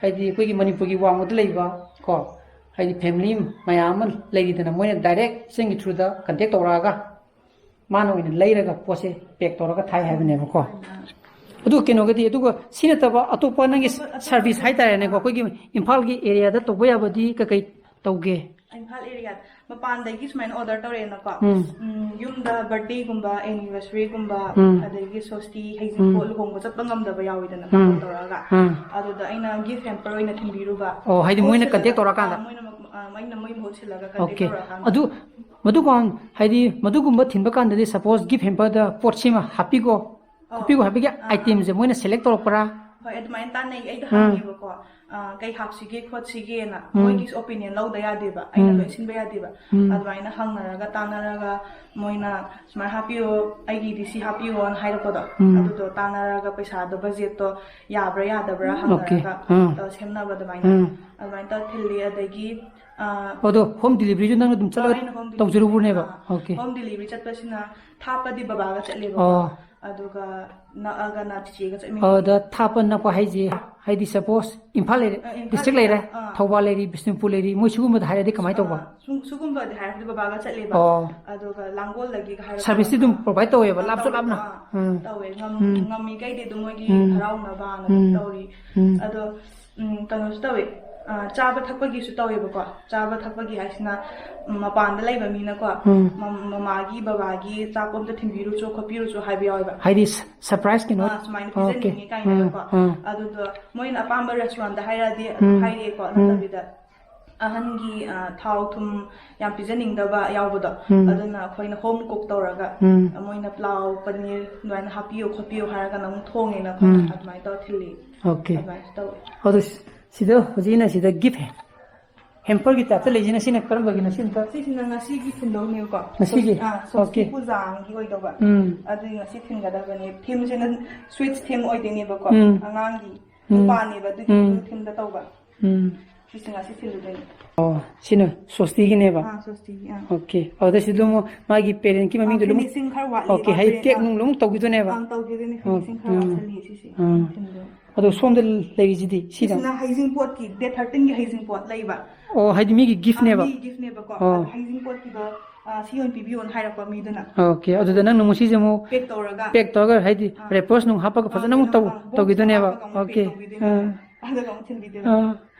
ꯍꯥꯏꯗꯤ ꯑꯩꯈꯣꯏꯒꯤ ꯃꯅꯤꯄꯨꯔꯒꯤ ꯋꯥꯡꯃꯗ ꯂꯩꯕ ꯀꯣ, ꯍꯥꯏꯗꯤ family ꯃꯌꯥꯝ ꯑꯃ ꯂꯩꯔꯤꯗꯅ, ꯃꯣꯏꯅ direct ꯏꯆꯟꯒꯤ through ꯗ contact ꯇꯧꯔꯛꯑꯒ ꯃꯥꯅ ꯑꯣꯏꯅ ꯂꯩꯔꯒ ꯄꯣꯠꯁꯦ pack ꯇꯧꯔꯒ ꯊꯥꯏ ꯍꯥꯏꯕꯅꯦꯕꯀꯣ꯫ ꯑꯗꯨ ꯀꯩꯅꯣꯒꯗꯤ, ꯑꯗꯨꯒ ꯁꯤ ꯅꯠꯇꯕ ꯑꯇꯣꯞꯄ ꯅꯪꯒꯤ ꯑꯇꯣꯞꯄ, ꯑꯇꯣꯞꯄ service ꯍꯥꯏꯇꯥꯔꯦꯅꯦꯀꯣ, ꯑꯩꯈꯣꯏꯒꯤ ꯏꯝꯐꯥꯜꯒꯤ area ꯗ ꯇꯧꯕ ꯌꯥꯕꯗꯤ ꯀꯩꯀꯩ ꯇꯧꯒꯦ? ꯏꯝꯐꯥꯜ area, ꯃꯄꯥꯟꯗꯒꯤ ꯁꯨꯃꯥꯏꯅ order ꯇꯧꯔꯛꯑꯦꯅꯀꯣ꯫ ꯎꯝ꯫ ꯎꯝ, ꯌꯨꯝꯗ birthday ꯒꯨꯝꯕ, anniversary ꯒꯨꯝꯕ, ꯎꯝ꯫ ꯑꯗꯒꯤ ꯁꯣꯁꯇꯤ, ꯍꯩꯖꯤꯡꯄꯣꯠ, ꯂꯨꯍꯣꯡꯕ ꯆꯠꯄ ꯉꯝꯗꯕ ꯌꯥꯎꯋꯤꯗꯅ, ꯎꯝ꯫ ꯕꯥꯇꯣꯟ ꯇꯧꯔꯒ꯫ ꯎꯝ꯫ ꯑꯗꯨꯗ ꯑꯩꯅ gift hamper ꯑꯣꯏꯅ ꯊꯤꯟꯕꯤꯔꯨꯕ꯫ ꯑꯣ, ꯍꯥꯏꯗꯤ ꯃꯣꯏꯅ ꯃꯍꯨꯠ contact ꯁꯤꯜꯂꯒ, ꯇꯧꯔꯀꯥꯟꯗ? ꯑꯥ, ꯃꯣꯏꯅ ꯃ-, ꯑ, ꯑꯩꯅ ꯃꯣꯏ ꯃꯍꯨꯠ ꯁꯤꯜꯂꯒ contact ꯑꯣꯀꯦ꯫ ꯇꯧꯔꯀꯥꯟꯗ꯫ ꯑꯗꯨ, ꯃꯗꯨꯀꯥꯟ, ꯍꯥꯏꯗꯤ, ꯃꯗꯨꯒꯨꯝꯕ ꯊꯤꯟꯕ ꯀꯥꯟꯗꯗꯤ, ꯁꯄꯣꯁ, ꯒꯤꯐ ꯍꯦꯝꯄꯔꯗ ꯄꯣꯠꯁꯤꯃ ꯍꯥꯞꯄꯤꯈꯣ, ꯑꯣ꯫ ꯈꯣꯠꯄꯤꯈꯣ ꯍꯥꯏꯕꯒꯤ ꯑꯥ, ꯑꯥ꯫ ꯑꯥꯏꯇꯦꯝꯁꯦ ꯃꯣꯏꯅ ꯁꯦꯂꯦꯛ ꯇꯧꯔꯛꯄ꯭ꯔꯥ? ꯍꯣꯏ, ꯑꯗꯨꯃꯥꯏꯅ ꯇꯥꯟꯅꯩ꯫ ꯑꯩꯗ ꯎꯝ꯫ ꯍꯪꯉꯦꯕꯀꯣ, ꯑ, ꯀꯩ ꯍꯥꯞꯁꯤꯒꯦ ꯈꯣꯠꯁꯤꯒꯦꯅ꯫ ꯎꯝ꯫ ꯃꯣꯏꯒꯤꯁꯨ ꯑꯣꯄꯤꯅꯤꯌꯟ ꯂꯧꯗ ꯌꯥꯗꯦꯕ, ꯑꯩꯅ ꯎꯝ꯫ ꯂꯣꯏ ꯁꯤꯟꯕ ꯌꯥꯗꯦꯕ꯫ ꯎꯝ꯫ ꯑꯗꯨꯃꯥꯏꯅ ꯍꯪꯅꯔꯒ, ꯇꯥꯟꯅꯔꯒ, ꯃꯣꯏꯅ "ꯁꯨꯃꯥꯏꯅ ꯍꯥꯞꯄꯤꯌꯣ, ꯑꯩꯒꯤꯗꯤ ꯁꯤ ꯍꯥꯞꯄꯤꯌꯣꯅ" ꯍꯥꯏꯔꯛꯄꯗꯣ, ꯎꯝ꯫ ꯑꯗꯨꯗꯣ ꯇꯥꯟꯅꯔꯒ ꯄꯩꯁꯥꯗꯣ, ꯕꯖꯦꯠꯇꯣ ꯌꯥꯕ꯭ꯔꯥ ꯌꯥꯗꯕ꯭ꯔꯥ ꯑꯣꯀꯦ꯫ ꯍꯪꯅꯔꯒ ꯑꯥ꯫ ꯇꯧꯔ ꯁꯦꯝꯅꯕ ꯑꯗꯨꯃꯥꯏꯅ, ꯎꯝ꯫ ꯑꯗꯨꯃꯥꯏꯅ ꯇꯧꯔ ꯊꯤꯜꯂꯤ꯫ ꯑꯗꯒꯤ, ꯑ, ꯑꯣ, ꯑꯗꯣ ꯍꯣꯝ ꯗꯤꯂꯤꯚꯔꯤꯁꯨ ꯅꯪꯅ ꯑꯗꯨꯝ ꯑ, ꯆꯠꯂꯒ ꯑꯩꯅ ꯍꯣꯝ ꯗꯤꯂꯤꯚꯔꯤ ꯇꯧꯖꯔꯨꯕꯅꯦꯕ? ꯆꯠꯂꯦ꯫ ꯑꯥ, ꯑꯣꯀꯦ꯫ ꯍꯣꯝ ꯗꯤꯂꯤꯚꯔꯤ ꯆꯠꯄꯁꯤꯅ ꯊꯥꯞꯄꯗꯤ ꯕꯕꯥꯒ ꯆꯠꯂꯦꯕꯀꯣ꯫ ꯑꯣ꯫ ꯑꯗꯨꯒ ꯅꯛꯑꯒꯅ ꯆꯤꯆꯦꯒ ꯆꯠꯃꯤꯟꯅꯩ꯫ ꯑꯗ ꯊꯥꯞꯄ ꯅꯛꯄ ꯍꯥꯏꯁꯦ, ꯍꯥꯏꯗꯤ, ꯁꯄꯣꯁ, ꯏꯝꯐꯥꯜ ꯂꯩꯔꯦ, ꯑ, ꯏꯝꯐꯥꯜ ꯗꯤꯁꯇ꯭ꯔꯤꯛ ꯂꯩꯔꯦ, ꯂꯩꯔꯦ, ꯑꯥ꯫ ꯊꯧꯕꯥꯜ ꯂꯩꯔꯤ, ꯕꯤꯁꯅꯨꯄꯨꯔ ꯂꯩꯔꯤ, ꯃꯣꯏ ꯁꯤꯒꯨꯝꯕꯗ ꯍꯥꯏꯔꯗꯤ ꯀꯃꯥꯏꯅ ꯇꯧꯕ? ꯑꯥ, ꯁꯨꯝ-, ꯁꯤꯒꯨꯝꯕꯗꯤ ꯍꯥꯏꯔꯗꯤ ꯕꯕꯥꯒ ꯆꯠꯂꯦꯕ꯫ ꯑꯣ꯫ ꯑꯗꯨꯒ ꯂꯥꯡꯒꯣꯜꯗꯒꯤꯒ ꯍꯥꯏꯔꯛꯄ ꯁꯔꯚꯤꯁꯇꯤ ꯑꯗꯨꯝ ꯀꯥꯟꯗ, ꯄ꯭ꯔꯣꯚꯥꯏꯗ ꯇꯧꯋꯦꯕ, ꯑꯥ, ꯂꯥꯞꯁꯨ ꯇꯧꯋꯦ, ꯂꯥꯞꯅ꯫ ꯑꯥ, ꯎꯝ꯫ ꯇꯧꯋꯦ꯫ ꯉꯝ-, ꯎꯝ꯫ ꯉꯝꯃꯤꯈꯩꯗꯤ ꯑꯗꯨꯝ ꯃꯣꯏꯒꯤ ꯎꯝ꯫ ꯍꯔꯥꯎꯅꯕꯅ ꯑꯗꯨꯝ ꯎꯝ꯫ ꯇꯧꯔꯤ꯫ ꯎꯝ꯫ ꯑꯗꯣ, ꯎꯝ, ꯀꯩꯅꯣꯁꯨ ꯇꯧꯋꯦ꯫ ꯑ, ꯆꯥꯕ ꯊꯛꯄꯒꯤꯁꯨ ꯇꯧꯋꯦꯕꯀꯣ꯫ ꯆꯥꯕ ꯊꯛꯄꯒꯤ ꯍꯥꯏꯁꯤꯅ, ꯎꯝ, ꯃꯄꯥꯟꯗ ꯂꯩꯕ ꯃꯤꯅꯀꯣ, ꯎꯝ꯫ ꯃꯝ-, ꯃꯃꯥꯒꯤ, ꯕꯕꯥꯒꯤ ꯑꯆꯥꯄꯣꯠ ꯑꯝꯇ ꯊꯤꯟꯕꯤꯔꯨꯆꯣ ꯈꯣꯠꯄꯤꯔꯨꯆꯣ ꯍꯥꯏꯕ ꯌꯥꯎꯋꯦꯕ꯫ ꯍꯥꯏꯗꯤ ꯁ-, ꯁꯔꯄ꯭ꯔꯥꯏꯖ ꯀꯩꯅꯣ? ꯑ, ꯁꯨꯃꯥꯏꯅ ꯑꯣꯀꯦ꯫ ꯄꯤꯖꯅꯤꯡꯉꯦ ꯀꯥꯏꯅꯒꯀꯣ꯫ ꯑꯥ, ꯑꯥ꯫ ꯑꯗꯨꯗꯣ ꯃꯣꯏꯅ ꯑꯄꯥꯝꯕ ꯔꯦꯁꯇꯨꯔꯦꯟꯠꯇ ꯍꯥꯏꯔꯛꯑꯗꯤ ꯑꯗꯨꯝ ꯎꯝ꯫ ꯍꯥꯏꯔꯛꯑꯦꯀꯣ꯫ ꯎꯝ꯫ ꯅꯠꯇꯕꯤꯗ ꯑꯍꯟꯒꯤ, ꯑ, ꯊꯥꯎ ꯊꯨꯝ ꯌꯥꯝ ꯄꯤꯖꯅꯤꯡꯗꯕ ꯌꯥꯎꯕꯗꯣ, ꯎꯝ꯫ ꯑꯗꯨꯅ ꯑꯩꯈꯣꯏꯅ ꯍꯣꯝ ꯀꯨꯛ ꯇꯧꯔꯒ, ꯎꯝ꯫ ꯃꯣꯏꯅ ꯄ꯭ꯂꯥꯎ, ꯄꯅꯤꯔ ꯑꯗꯨꯃꯥꯏꯅ ꯍꯥꯞꯄꯤꯌꯨ ꯈꯣꯠꯄꯤꯌꯨ ꯍꯥꯏꯔꯒꯅ ꯑꯃꯨꯛ ꯊꯣꯡꯉꯦꯅ ꯑꯩꯈꯣꯏꯅ ꯎꯝ꯫ ꯑꯗꯨꯃꯥꯏꯅ ꯇꯧꯔ ꯊꯤꯜꯂꯤ꯫ ꯑꯣꯀꯦ꯫ ꯑꯗꯨꯃꯥꯏꯅ ꯇꯧꯋꯦ꯫ ꯑꯗꯣ ꯁꯤꯗ ꯍꯧꯖꯤꯛ ꯑꯩꯅ ꯁꯤꯗ ꯒꯤꯐ ꯍꯦꯝꯄꯔꯒꯤ ꯇꯥꯏꯞꯇ ꯂꯩꯁꯤꯅ, ꯁꯤꯅ ꯀꯔꯝꯕꯒꯤꯅꯣ? ꯁꯤꯅ ꯀ- ꯁꯤꯁꯤꯅ ꯉꯁꯤꯒꯤ ꯊꯤꯟꯗꯧꯅꯦꯕꯀꯣ꯫ ꯉꯁꯤꯒꯤ? ꯑꯥ, ꯁ꯭ꯋꯁꯇꯤ ꯑꯣꯀꯦ꯫ ꯄꯨꯖꯥꯒꯤ ꯑꯣꯏꯗꯧꯕ꯫ ꯎꯝ꯫ ꯑꯗꯨꯒꯤ ꯉꯁꯤ ꯊꯤꯟꯒꯗꯕꯅꯦ꯫ ꯊꯤꯝꯁꯤꯅ ꯁ꯭ꯋꯤꯠꯁ ꯊꯤꯝ ꯑꯣꯏꯗꯣꯏꯅꯦꯕꯀꯣ꯫ ꯎꯝ꯫ ꯑꯉꯥꯡꯒꯤ ꯎꯝ꯫ ꯅꯨꯄꯥꯅꯦꯕ, ꯑꯗꯨꯒꯤ ꯎꯝ꯫ ꯕ꯭ꯂꯨ ꯊꯤꯝꯗ ꯇꯧꯕ꯫ ꯎꯝ꯫ ꯁꯤꯁꯦ ꯉꯁꯤ ꯊꯤꯜꯂꯨꯗꯣꯏꯅꯦ꯫ ꯑꯣ, ꯁꯤꯅ ꯁ꯭ꯋꯁꯇꯤꯒꯤꯅꯦꯕ? ꯑꯥ, ꯁ꯭ꯋꯁꯇꯤꯒꯤ, ꯑꯥ꯫ ꯑꯣꯀꯦ꯫ ꯑꯗꯨꯗ ꯁꯤꯗ ꯑꯃꯨꯛ ꯃꯥꯒꯤ ꯄꯦꯔꯦꯟꯠꯀꯤ ꯑꯥ, ꯃꯃꯤꯡꯗꯣ ꯂꯣꯏꯅꯃꯛ? ꯐꯤꯅꯤꯁꯤꯡ ꯈꯔ ꯋꯥꯠꯂꯤ, ꯑꯣꯀꯦ, ꯃꯥ ꯍꯥꯏꯗꯤ ꯄꯦꯔꯦꯟꯠ, ꯀꯦꯛ ꯑꯥ꯫ ꯅꯨꯡ ꯂꯣꯏꯅꯃꯛ ꯇꯧꯈꯤꯗꯣꯏꯅꯦꯕ? ꯑꯥ, ꯇꯧꯈꯤꯗꯣꯏꯅꯦ, ꯑꯣ, ꯐꯤꯅꯤꯁꯤꯡ ꯈꯔ ꯎꯝ꯫ ꯋꯥꯠꯁꯜꯂꯤ ꯁꯤꯁꯦ꯫ ꯎꯝ꯫ ꯊꯤꯜꯂꯨꯗꯣꯏꯅꯦ꯫ ꯑꯗꯣ ꯁꯣꯝꯗ ꯂꯩꯔꯤꯁꯤꯗꯤ, ꯁꯤꯗ? ꯁꯤꯁꯤꯅ ꯍꯩꯖꯤꯡꯄꯣꯠꯀꯤ, ꯗꯦꯠ ꯊꯥꯔꯇꯤꯟꯒꯤ ꯍꯩꯖꯤꯡꯄꯣꯠ ꯂꯩꯕ꯫ ꯑꯣ, ꯍꯥꯏꯗꯤ ꯃꯤꯒꯤ ꯑꯥ, ꯒꯤꯐꯅꯦꯕ? ꯃꯤꯒꯤ ꯒꯤꯐꯅꯦꯕꯀꯣ꯫ ꯑꯣ꯫ ꯑꯗꯣ ꯍꯩꯖꯤꯡꯄꯣꯠꯀꯤꯗꯣ, ꯑꯥ, ꯁꯤ ꯑꯣꯏꯅ ꯄꯤꯕꯤꯌꯣꯅ ꯍꯥꯏꯔꯛꯄ ꯃꯤꯗꯨꯅ꯫ ꯑꯣꯀꯦ, ꯑꯗꯨꯗ ꯅꯪꯅ ꯑꯃꯨꯛ ꯁꯤꯁꯦ ꯑꯃꯨꯛ ꯄꯦꯛ ꯇꯧꯔꯒ꯫ ꯄꯦꯛ ꯇꯧꯔꯒ, ꯍꯥꯏꯗꯤ ꯑꯥ꯫ ꯔꯦꯄꯔꯁ ꯅꯨꯡ ꯍꯥꯞꯄꯒ ꯑꯥ, ꯐꯖꯅ ꯑꯃꯨꯛ ꯀꯩꯅꯣ, ꯇꯧ-, ꯑꯥ, ꯕꯣꯛꯁꯇ ꯇꯧꯈꯤꯗꯣꯏꯅꯦꯕ? ꯍꯥꯞꯄꯒ ꯑꯃꯨꯛ ꯄꯦꯛ ꯑꯣꯀꯦ꯫ ꯇꯧꯕꯤꯗꯣꯏꯅꯦꯕ꯫ ꯑꯥ꯫ ꯑꯗꯨꯒ ꯑꯃꯨꯛ ꯊꯤꯟꯕꯤꯗꯣꯏꯕ꯫ ꯑꯥ꯫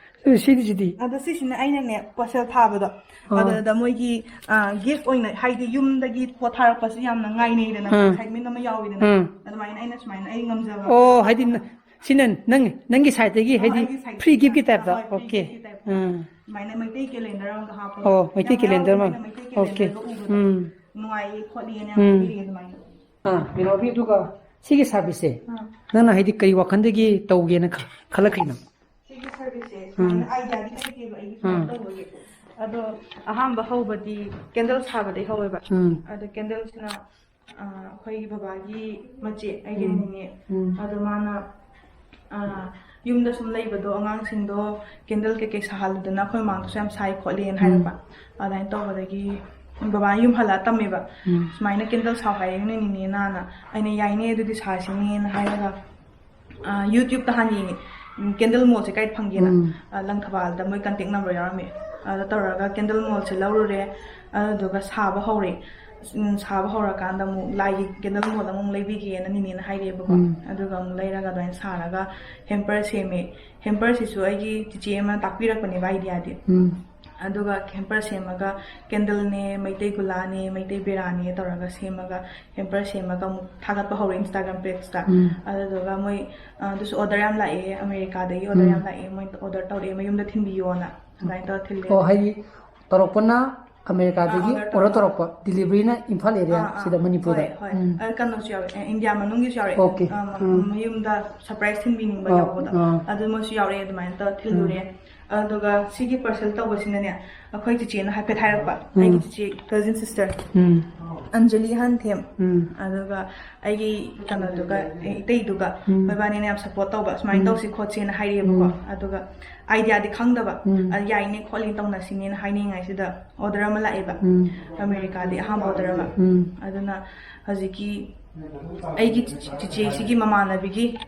ꯑꯗꯨ ꯁꯤꯗꯤ, ꯁꯤꯗꯤ? ꯑꯗꯣ ꯁꯤꯁꯤꯅ ꯑꯩꯅꯅꯦ, ꯄꯥꯔꯁꯦꯜ ꯊꯥꯕꯗꯣ꯫ ꯑꯥ꯫ ꯑꯗꯨꯗ ꯃꯣꯏꯒꯤ, ꯑꯥ, ꯒꯤꯐ ꯑꯣꯏꯅ, ꯍꯥꯏꯗꯤ ꯌꯨꯝꯗꯒꯤ ꯄꯣꯠ ꯊꯥꯔꯛꯄꯁꯤ ꯌꯥꯝꯅ ꯉꯥꯏꯅꯩꯗꯅ, ꯑꯥ꯫ ꯑꯦꯛꯁꯥꯏꯠꯃꯦꯟ ꯑꯃ ꯌꯥꯎꯋꯤꯗꯅ꯫ ꯑꯥ꯫ ꯑꯗꯨꯃꯥꯏꯅ ꯑꯩꯅ ꯁꯨꯃꯥꯏꯅ ꯑꯩ ꯉꯝꯖꯕ ꯑꯣ, ꯍꯥꯏꯗꯤ ꯅ-, ꯁꯤꯅ ꯅꯪ, ꯅꯪꯒꯤ ꯁꯥꯏꯠꯇꯒꯤ, ꯑꯥ, ꯍꯥꯏꯗꯤ ꯑꯩꯒꯤ ꯁꯥꯏꯠꯇꯒꯤ ꯐ꯭ꯔꯤ ꯒꯤꯐꯀꯤ ꯇꯥꯏꯞꯇ? ꯍꯣꯏ, ꯐ꯭ꯔꯤ ꯑꯣꯀꯦ꯫ ꯒꯤꯐꯀꯤ ꯇꯥꯏꯞꯇ꯫ ꯎꯝ꯫ ꯁꯨꯃꯥꯏꯅ ꯃꯩꯇꯩ ꯀꯦꯂꯦꯟꯗꯔ ꯑꯃꯒ ꯍꯥꯞꯄ꯫ ꯑꯣ, ꯃꯩꯇꯩ ꯌꯥꯝ ꯀꯦꯂꯦꯟꯗꯔ ꯑꯃ꯫ ꯍꯔꯥꯎꯕꯅꯤꯅ ꯃꯩꯇꯩ ꯑꯣꯀꯦ꯫ ꯀꯦꯂꯦꯟꯗꯔꯒ ꯎꯕꯗꯣ ꯎꯝ꯫ ꯅꯨꯡꯉꯥꯏꯌꯦ ꯈꯣꯠꯂꯦꯅ ꯌꯥꯝ ꯎꯝ꯫ ꯍꯥꯏꯕꯤꯔꯛꯑꯦ ꯑꯗꯨꯃꯥꯏꯅ꯫ ꯑꯥ, ꯃꯤꯅꯣꯕꯤ, ꯑꯗꯨꯒ ꯁꯤꯒꯤ ꯁꯥꯔꯚꯤꯁꯁꯦ ꯑꯥ꯫ ꯅꯪꯅ ꯍꯥꯏꯗꯤ ꯀꯔꯤ ꯋꯥꯈꯜꯗꯒꯤ ꯇꯧꯒꯦꯅ ꯈ- ꯈꯜꯂꯛꯈꯤꯅꯣ? ꯁꯤꯒꯤ ꯁꯔꯚꯤꯁꯁꯦ ꯁꯨꯃꯥꯏꯅ ꯑꯥꯏꯗꯤꯌꯥꯗꯤ ꯂꯩꯇꯦꯕ ꯑꯩꯒꯤ ꯁꯨꯃꯥꯏꯅ ꯇꯧꯕꯒꯤ꯫ ꯑꯗꯣ ꯑꯍꯥꯟꯕ ꯍꯧꯕꯗꯤ ꯀꯦꯟꯗꯜ ꯁꯥꯕꯗꯒꯤ ꯍꯧꯋꯦꯕ꯫ ꯎꯝ꯫ ꯑꯗꯣ ꯀꯦꯟꯗꯜꯁꯤꯅ ꯑꯥ, ꯑꯩꯈꯣꯏꯒꯤ ꯕꯕꯥꯒꯤ ꯃꯆꯦ, ꯑꯩꯒꯤ ꯎꯝ꯫ ꯅꯤꯅꯦ꯫ ꯎꯝ꯫ ꯑꯗꯣ ꯃꯥꯅ ꯑꯥ, ꯌꯨꯝꯗ ꯁꯨꯝ ꯂꯩꯕꯗꯣ ꯑꯉꯥꯡꯁꯤꯡꯗꯣ ꯀꯦꯟꯗꯜ ꯀꯩꯀꯩ ꯁꯥꯍꯜꯂꯨꯗꯅ ꯑꯩꯈꯣꯏ ꯃꯃꯥꯡꯗꯁꯨ ꯌꯥꯝ ꯁꯥꯏ ꯈꯣꯠꯂꯦꯅ ꯎꯝ꯫ ꯍꯥꯏꯔꯛꯄ꯫ ꯑꯗꯨꯃꯥꯏꯅ ꯇꯧꯕꯗꯒꯤ ꯕꯕꯥꯅ ꯌꯨꯝ ꯍꯜꯂꯛꯑ ꯇꯝꯃꯦꯕ꯫ ꯎꯝ꯫ "ꯁꯨꯃꯥꯏꯅ ꯀꯦꯟꯗꯜ ꯁꯥꯎ ꯍꯥꯏꯔꯛꯏꯅꯦ ꯅꯤꯅꯦꯅ"ꯅ꯫ ꯑꯩꯅ "ꯌꯥꯏꯅꯦ, ꯑꯗꯨꯗꯤ ꯁꯥꯁꯤꯅꯦꯅ" ꯍꯥꯏꯔꯒ ꯑꯥ, YouTube-ꯇ ꯍꯥꯟꯅ ꯌꯦꯡꯉꯦ꯫ ꯎꯝ, ꯀꯦꯟꯗꯜ ꯃꯣꯜꯁꯦ ꯀꯥꯏꯗ ꯐꯪꯒꯦꯅ꯫ ꯎꯝ꯫ ꯑꯥ, ꯂꯪꯊꯕꯥꯜꯗ ꯃꯣꯏ ꯀꯟꯇꯦꯛ ꯅꯝꯕꯔ ꯌꯥꯎꯔꯝꯃꯦ꯫ ꯑꯗꯨꯗ ꯇꯧꯔꯒ ꯀꯦꯟꯗꯜ ꯃꯣꯜꯁꯦ ꯂꯧꯔꯨꯔꯦ꯫ ꯑꯗꯨꯗꯨꯒ ꯁꯥꯕ ꯍꯧꯔꯦ꯫ ꯎꯝ, ꯁꯥꯕ ꯍꯧꯔꯀꯥꯟꯗ ꯑꯃꯨꯛ ꯂꯥꯏꯒꯤ ꯀꯦꯟꯗꯜ ꯃꯣꯜ ꯑꯃꯨꯛ ꯂꯩꯕꯤꯒꯦꯅ ꯅꯤꯅꯦꯅ ꯍꯥꯏꯔꯛꯑꯦꯕꯀꯣ꯫ ꯎꯝ꯫ ꯑꯗꯨꯒ ꯑꯃꯨꯛ ꯂꯩꯔꯒ ꯑꯗꯨꯃꯥꯏꯅ ꯁꯥꯔꯒ ꯍꯦꯝꯄꯔ ꯁꯦꯝꯃꯦ꯫ ꯍꯦꯝꯄꯔꯁꯤꯁꯨ ꯑꯩꯒꯤ ꯆꯤꯆꯦ ꯑꯃꯅ ꯇꯥꯛꯄꯤꯔꯛꯄꯅꯦꯕ ꯑꯥꯏꯗꯤꯌꯥꯗꯤ꯫ ꯎꯝ꯫ ꯑꯗꯨꯒ ꯍꯦꯝꯄꯔ ꯁꯦꯝꯃꯒ ꯀꯦꯟꯗꯜꯅꯦ, ꯃꯩꯇꯩ ꯒꯨꯂꯥꯅꯦ, ꯃꯩꯇꯩ ꯕꯦꯔꯥꯅꯦ ꯇꯧꯔꯒ ꯁꯦꯝꯃꯒ ꯍꯦꯝꯄꯔ ꯁꯦꯝꯃꯒ ꯑꯃꯨꯛ ꯊꯥꯒꯠꯄ ꯍꯧꯔꯦ Instagram page-ꯇ꯫ ꯎꯝ꯫ ꯑꯗꯨꯗꯨꯒ ꯃꯣꯏ, ꯑ, ꯑꯗꯨꯁꯨ order ꯌꯥꯝ ꯂꯥꯛꯑꯦ, ꯑꯃꯦꯔꯤꯀꯥꯗꯒꯤ order ꯎꯝ꯫ ꯌꯥꯝ ꯂꯥꯛꯑꯦ, ꯃꯣꯏ order ꯇꯧꯔꯛꯑꯦ, ꯃꯌꯨꯝꯗ ꯊꯤꯟꯕꯤꯌꯣꯅ ꯑꯗꯨꯃꯥꯏꯅ ꯇꯧꯔ ꯊꯤꯜꯂꯦ꯫ ꯑꯣ, ꯍꯥꯏꯗꯤ ꯇꯧꯔꯛꯄꯅ ꯑꯃꯦꯔꯤꯀꯥꯗꯒꯤ ꯑꯥ, order order ꯇꯧꯔꯛꯄ꯫ ꯇꯧꯔꯛꯄ, delivery-ꯅ ꯏꯝꯐꯥꯜ area ꯑꯥ, ꯑꯥ, ꯁꯤꯗ ꯃꯅꯤꯄꯨꯔꯗ? ꯍꯣꯏ, ꯍꯣꯏ꯫ ꯎꯝ꯫ ꯑ, ꯀꯩꯅꯣꯁꯨ ꯌꯥꯎꯔꯛꯑꯦ, ꯑ, ꯏꯟꯗꯤꯌꯥ ꯃꯅꯨꯡꯒꯤꯁꯨ ꯌꯥꯎꯔꯛꯑꯦ꯫ ꯑꯣꯀꯦ꯫ ꯑ, ꯃ-, ꯎꯝ꯫ ꯃꯌꯨꯝꯗ surprise ꯊꯤꯟꯕꯤꯅꯤꯡꯕ ꯑꯥ, ꯌꯥꯎꯕꯗꯣ꯫ ꯑꯥ꯫ ꯑꯗꯨꯃꯁꯨ ꯌꯥꯎꯔꯛꯑꯦ, ꯑꯗꯨꯃꯥꯏꯅ ꯇꯧꯔ ꯊꯤꯜꯂꯨꯔꯦ꯫ ꯑꯗꯨꯒ ꯁꯤꯒꯤ parcel ꯇꯧꯕꯁꯤꯅꯅꯦ, ꯑꯩꯈꯣꯏ ꯆꯤꯆꯦꯅ ꯍꯥꯏꯐꯦꯠ ꯍꯥꯏꯔꯛꯄ, ꯎꯝ꯫ ꯑꯩꯒꯤ ꯆꯤꯆꯦ, cousin sister, ꯎꯝ꯫ ꯑꯟꯖꯂꯤ ꯍꯟꯊꯦꯝ, ꯎꯝ꯫ ꯑꯗꯨꯒ ꯑꯩꯒꯤ ꯀꯩꯅꯣꯗꯨꯒ, ꯑꯩ ꯏꯇꯩꯗꯨꯒ, ꯎꯝ꯫ ꯃꯣꯏꯕꯥꯅꯤꯅ ꯌꯥꯝ support ꯇꯧꯕ, "ꯁꯨꯃꯥꯏꯅ ꯎꯝ꯫ ꯇꯧꯁꯤ ꯈꯣꯠꯁꯤꯅ" ꯍꯥꯏꯔꯛꯑꯦꯕꯀꯣ꯫ ꯎꯝ꯫ ꯑꯗꯨꯒ idea-ꯗꯤ ꯈꯪꯗꯕ, ꯎꯝ꯫ ꯑ, "ꯌꯥꯏꯅꯦ ꯈꯣꯠꯂꯤ ꯇꯧꯅꯁꯤꯅꯦꯅ" ꯍꯥꯏꯅꯤꯡꯉꯥꯏꯁꯤꯗ order ꯑꯃ ꯂꯥꯛꯑꯦꯕ꯫ ꯎꯝ꯫ ꯑꯃꯦꯔꯤꯀꯥꯗꯤ ꯑꯍꯥꯟꯕ order ꯑꯃ꯫ ꯎꯝ꯫ ꯑꯗꯨꯅ ꯍꯧꯖꯤꯛꯀꯤ ꯑꯩꯒꯤ ꯆꯤꯆꯦꯁꯤꯒꯤ ꯃꯃꯥꯟꯅꯕꯤꯒꯤ